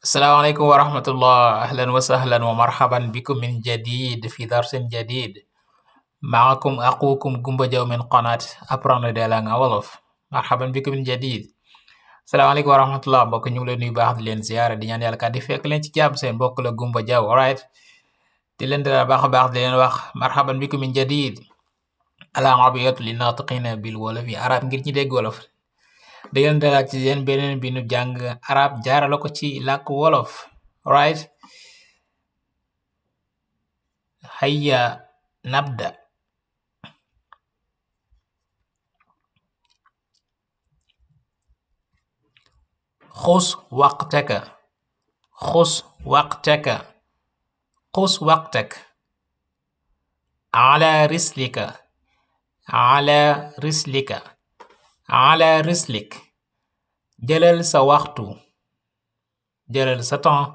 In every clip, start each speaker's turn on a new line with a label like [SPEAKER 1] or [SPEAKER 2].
[SPEAKER 1] السلام عليكم ورحمة الله. أهلا وسهلا ومرحبا بكم من جديد في درس جديد. معكم أخوكم Gumba Jaw من قناة Apprendre des langues en wolof. مرحبا بكم من جديد. السلام عليكم ورحمة الله. mbokk ñu ngi leen nuyu baax di leen ziyaara di ñaan yàlla kat di fekk leen ci jàmm. Seen mbokk la Gumba Jaw, alright, di leen dalal baax a baax di leen wax marhaban bikum min jadid. al arabiyatu li naatiqina bil wolof yi arab ngir ñi dégg wolof. di leen dalal ci seen beneen bi nu jàng arab jaarale ko ci làkk wolof, alright. هيا نبدأ. خذ وقتك. خذ وقتك. خذ وقتك. على رسلك. على رسلك. على رسلك. jëlal sa waxtu. jëlal sa temps.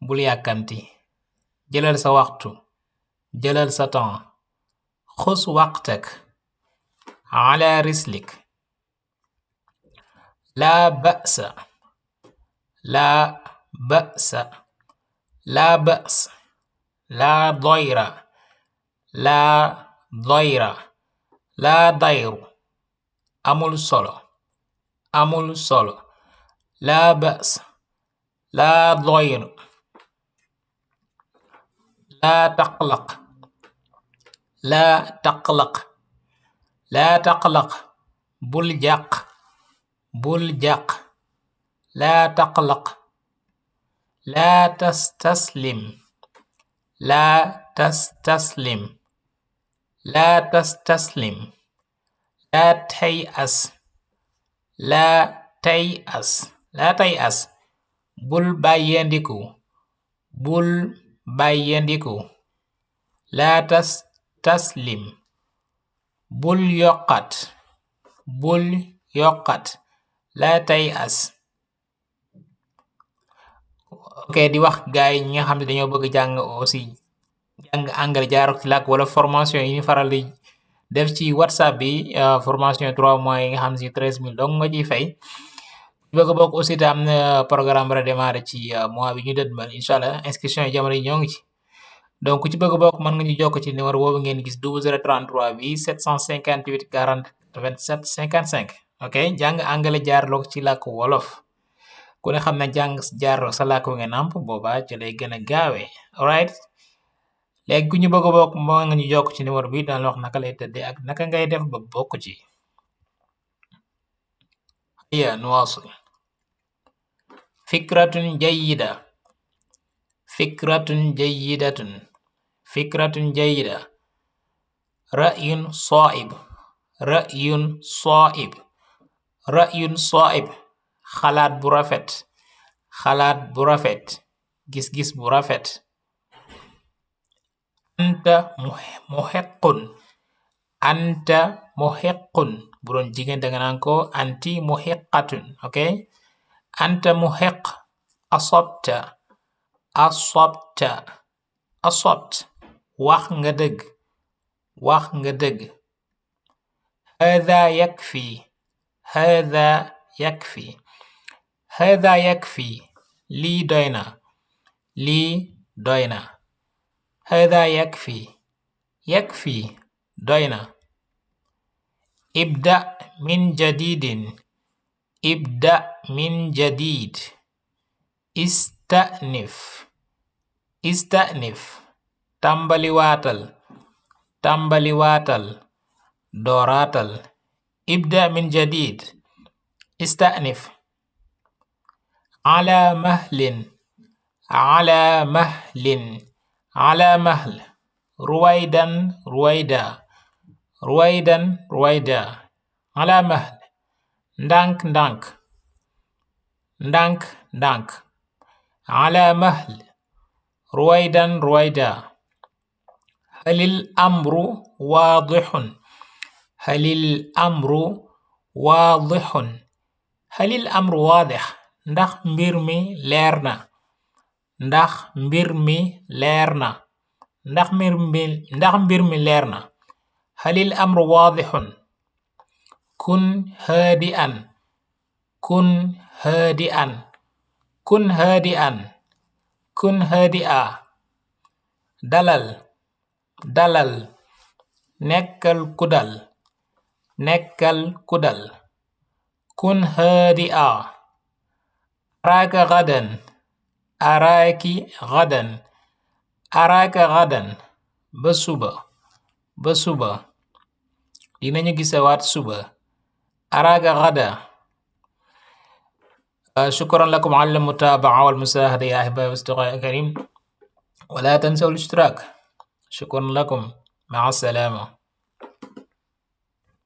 [SPEAKER 1] bul yàkkamti. jëlal sa waxtu. jëlal sa temps. خذ وقتك. على رسلك. لا بأس. لا بأس. لا بأس. لا ضير. لا ضير. لا ضير. amul solo. amul solo. لا بأس. لا ضير. لا تقلق. لا تقلق. لا تقلق. bul jàq. bul jàq. لا تقلق. لا تستسلم. لا تستسلم. لا تستسلم. لا تيأس. لا تيأس. لا تيأس. bul bàyyendiku. bul bàyyendiku. لا تستسلم. bul yokkat. bul yokkat. لا تيأس. ok, di wax gaay ñi nga xam ne dañoo bëgg jàng aussi jàng anglais jaarok ci làkk wala formation yi ñu faral di def ci whatsapp bi, formation 3 mois yi nga xam ne si 13 000 donc nga ciy fay. bëgg a bokk aussi te am na programme war a démarrer ci mois bi ñu dëdmal incha allah. inscription yi jamono yi ñoo ngi ci, donc ku ci bëgg a bokk mën nga ñu jokk ci numéro boobu ngeen gis 0033 bi 758 40 27 55. ok, jàng anglais jaarloo ci làkk wolof. ku ne xam ne jàng jaarloo sa làkk nga nàmp boobaa ci lay gën a gaawee, alright. léegi ku ñu bëgg a bokk moo nga ñu jokk ci numéro bi daan la wax naka lay tëddee ak naka ngay def ba bokk ci. هيا نواصل. فكرة جيدة. فكرة جيدة. فكرة جيدة. رأي صائب. رأي صائب. رأي صائب. xalaat bu rafet. xalaat bu rafet. gis-gis bu rafet. anta muhiqqun. anta muhiqqun. bu doon jigéen danga naan ko anti muhiqqatun. ok, anta muhiq. asabta. asabta. asabt. wax nga dëgg. wax nga dëgg. hada yakfi. hada yakfi. hada yakfi. lii doy na. lii doy na. hada yakfi. yakfi. doy na. ibda min jadidin. ibda min jadid. istanif. istanif. tàmbali waatal. tàmbali waatal. dooraatal. ibda min jadid. istanif. ala mahlin. ala mahlin. ala mahl. ruwaydan ruwayda. ruwaydan ruwayda. ala mahl. ndànk ndànk. ndànk ndànk. ala mahl. ruwaydan ruwayda. halil amru waadixun. halil amru waadixun. halil amru waadix. ndax mbir mi leer na. ndax mbir mi leer na. ndax mbir mi leer na. halil amru waadixun. kun haadi'an. kun haadi'an. kun hadi'an kun hadi'a. dalal dalal. nekkal kudal nekkal kudal. kun hadi'a. araka gadan araki gadan araka gadan. Basuba basuba. dinañu gisawaat suba. araka gada. شكرا لكم على المتابعة والمشاهدة يا أحبائي وأصدقائي الكريم، ولا تنسوا الاشتراك. شكرا لكم، مع السلامة.